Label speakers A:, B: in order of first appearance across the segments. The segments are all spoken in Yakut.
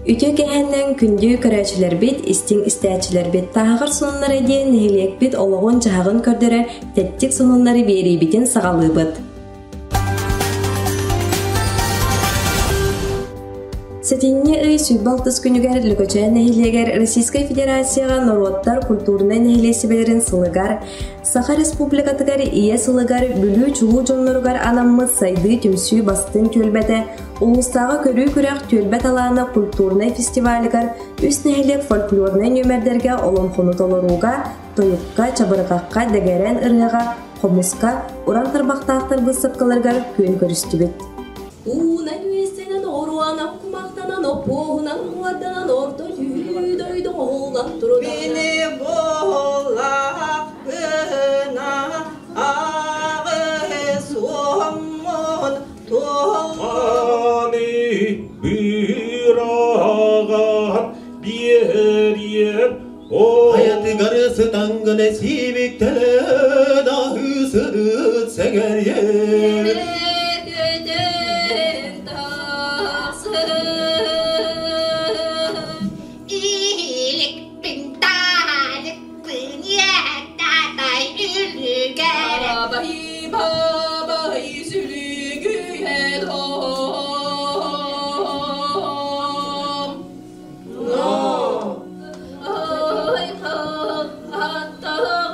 A: Үтүө кэһэннэн күндү көрөөччүлэрбит, истиҥ истээччилэрбит Тааһаҕар сонуннара диэн нэһилиэкпит олоҕун-дьаһаҕын көрдөрөр тэттик сонуннары биэриибитин саҕалыыбыт. Сэтинньи ый 26 күнүгэр Лөкөчөөн нэһилиэгэр Российскай Федерацияҕа норуоттар культурнай нэһилиэстибэлэрин сылыгар Саха Республикатыгар Ийэ сылыгар Бүлүү чулуу дьонноругар анаммыт Сайдыы түмсүү бастыҥ түөлбэтэ улуустааҕы көрүү-күрэх түөлбэ талаана культурнай фестивалыгар үс нэһилиэк фольклорнай нүөмэрдэргэ олоҥхону толорууга, тойукка, чабырҕахха, дэгэрэн ырыаҕа, хомуска, уран тарбахтаахтар быыстапкаларыгар күөн көрүстүбүт.
B: Уунан үөстэнэн, оруанан кумахтанан, оппуоһунан уорданан, орто түһүү дойду оһуллан турунан.
C: Мини буоллахпына аҕыс уоммун
D: Аны быраҕан биэриэм
E: Хайатыгар сытаҥгын сиибиктэн аһыы сырыт сэҥэриэр.
B: Көтөн тахсар.
F: Ииликпин таалыкпын иэхтаатай үлүгэр.
B: Бабай, бабай, сүлүгүйэн оом. Ай аттаға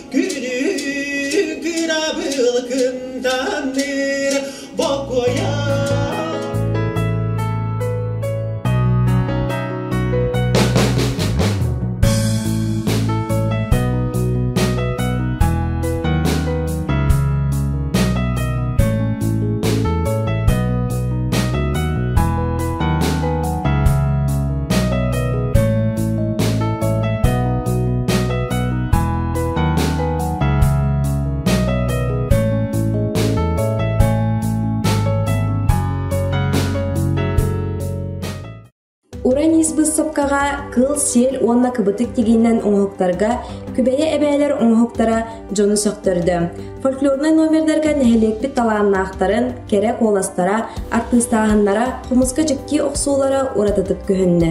E: Күнү бокуя.
A: Уран ис быыстапкаҕа кыл-сиэл уонна кыбытык тигиинэн оҥоһуктарга Күбэйэ эбээлэр оҥоһуктара дьону сөхтөрдө. Фольклорнай номердарга нэһилиэкпит талааннаахтарын, кэрэ куоластара, артыыстааһыннара, хомуска дьикти охсуулара уратытык көһүннэ.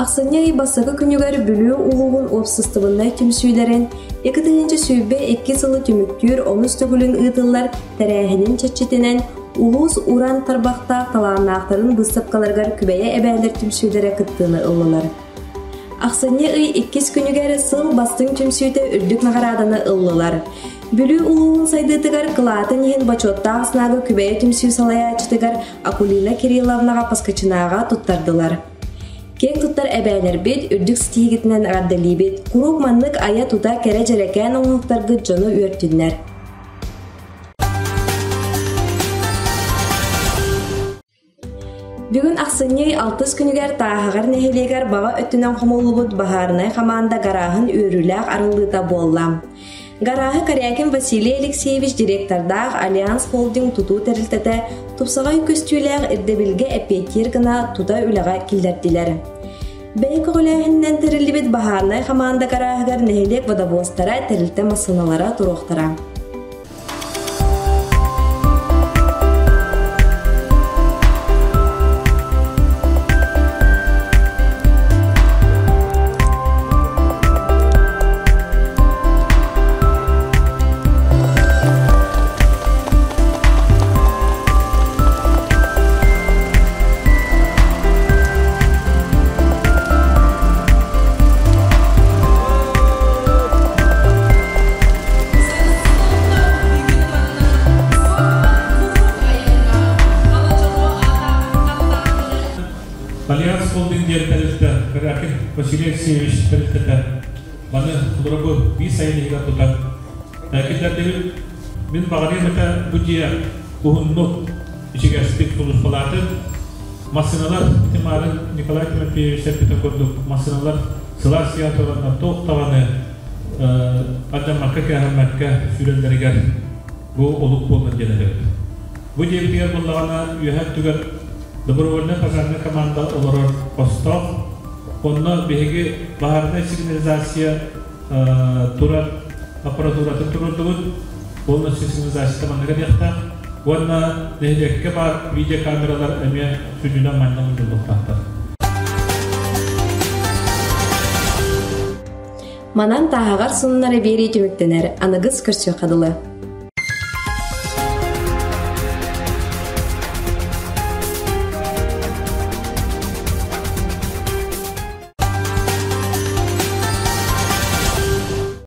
A: Ахсынньы ый бастакы күнүгэр Бүлүү улууһун уопсастыбаннай түмсүүлэрин 2022 сылы түмүктүүр онус төгүлүн ыытыллар тэрээһинин чэрчитинэн улуус уран тарбахтаах талааннаахтарын быыстапкаларыгар Күбэйэ эбээлэр түмсүүлэрэ кыттыыны ыллылар. Ахсынньы ый иккис күнүгэр сыл бастыҥ түмсүүтэ үрдүк наҕарааданы ыллылар. Бүлүү улууһун сайдыытыгар кылаатын иһин бочуоттаах снагы Күбэйэ түмсүү салайааччытыгар Акулина Кирилловнаҕа Поскачинаҕа туттардылар. Киэҥ туттар эбээлэрбит үрдүк ситиһиигитинэн эҕэрдэлиибит, куруук маннык айа-тута кэрэ дьэрэкээн оҥоһуктаргыт дьону үөртүннэр. Бүгүн ахсынньы алтыс күнүгэр Тааһаҕар нэһилиэгэр баҕа өттүнэн хомуллубут баһаарынай хамаанда гарааһын үөрүүлээх арыллыыта буолла. Гарааһы Корякин Василий Алексеевич директордаах Альянс Холдинг тутуу тэрилтэтэ тупсаҕай көстүүлээх ирдэбилгэ эппиэттиир гына тута үлэҕэ киллэрдилэр. Бэйэ көҕүлээһининэн тэриллибит баһаарынай хамаанда гарааһыгар нэһилиэк водовозтара, тэрилтэ массыыналара туруохтара.
D: диэн тэрилтэ Корякин Василий Алексеевич тэрилтэтэ маны холобур биир сайын иһигэр тутан киллэрдибит. Мин баҕарыам этэ бу дьиэ уһуннук ичигэстик сулууспалаатын. Массыыналар ити маарын Николай Тимофеевич эппитин курдук массыыналар сылаас сыйан тураннар туох даҕаны алдьаммакка-кээһэммэккэ сүүрэллэригэр бу олук буоллун диэн этэбит. Бу дьиэбитигэр буоллаҕына үөһэ өттүгэр добровольнай пожарнай команда олорор хостоох. Онно биһиги баһаарынай сигнализация турар аппаратуратын туруордубут. Полностью сигнализация манныга диэхтээх. Уонна нэһилиэккэ баар видеокамералар эмиэ сүнньүнэн манна мунньуллуохтаахтар.
A: Манан тааһаҕар сонуннары биэрии түмүктэнэр. Аныгыс көрсүөххэ дылы.